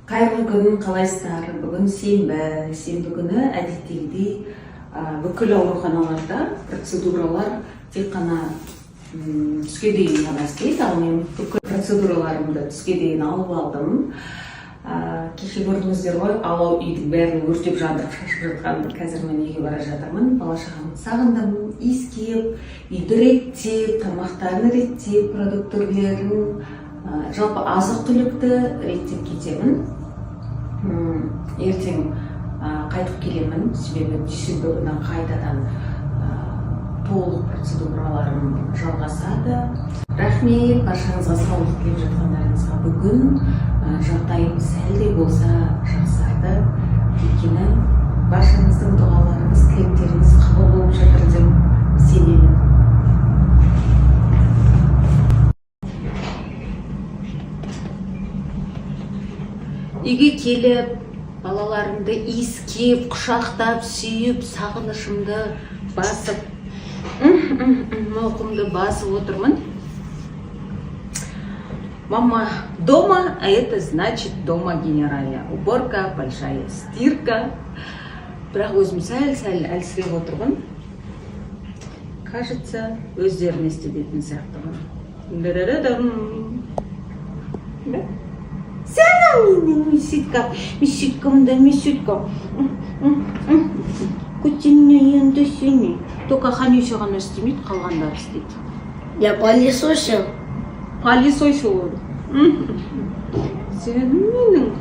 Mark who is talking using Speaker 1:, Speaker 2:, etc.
Speaker 1: Қайырлы күн, қалайсыздар? Бүгін сенбі. Сенбі күні әдеттегідей бүкіл ауруханаларда процедуралар тек қана түске дейін ғана істейді. Ал мен бүкіл процедураларымды түске дейін алып алдым. Кеше көрдіңіздер ғой, алау үйдің бәрін өртеп, жандырып, шашып жатқанын. Қазір мен үйге бара жатырмын. Бала шағамды сағындым, иіскеп, үйді реттеп, тамақтарын реттеп, продуктілерін, жалпы азық түлікті реттеп кетемін. Ертең қайтып келемін, себебі дүйсенбі күні қайтадан толық процедураларым жалғасады. Рахмет баршаңызға саулық тілеп жатқандарыңызға. Бүгін жағдайым сәл де болса жақсарды, өйткені баршаңыздың дұғаларыңыз, тілектеріңіз қабыл болып жатыр деп сенемін. Үйге келіп, балаларымды иіскеп, құшақтап, сүйіп, сағынышымды басып, мауқымды басып отырмын. Мама дома, а это значит, дома генеральная уборка, большая стирка. Бірақ өзім сәл сәл әлсіреп отырмын. Кажется, өздеріне істететін сияқтымын. Да-да-да-дам. Да? Сәлем, менің Мисютка, Мисюткам да Мисютка. Көтенне енді сені. Только Ханюся ғана істемейді, қалғандары істейді.
Speaker 2: Я пылесосил.
Speaker 1: Пылесосил он. Сен менің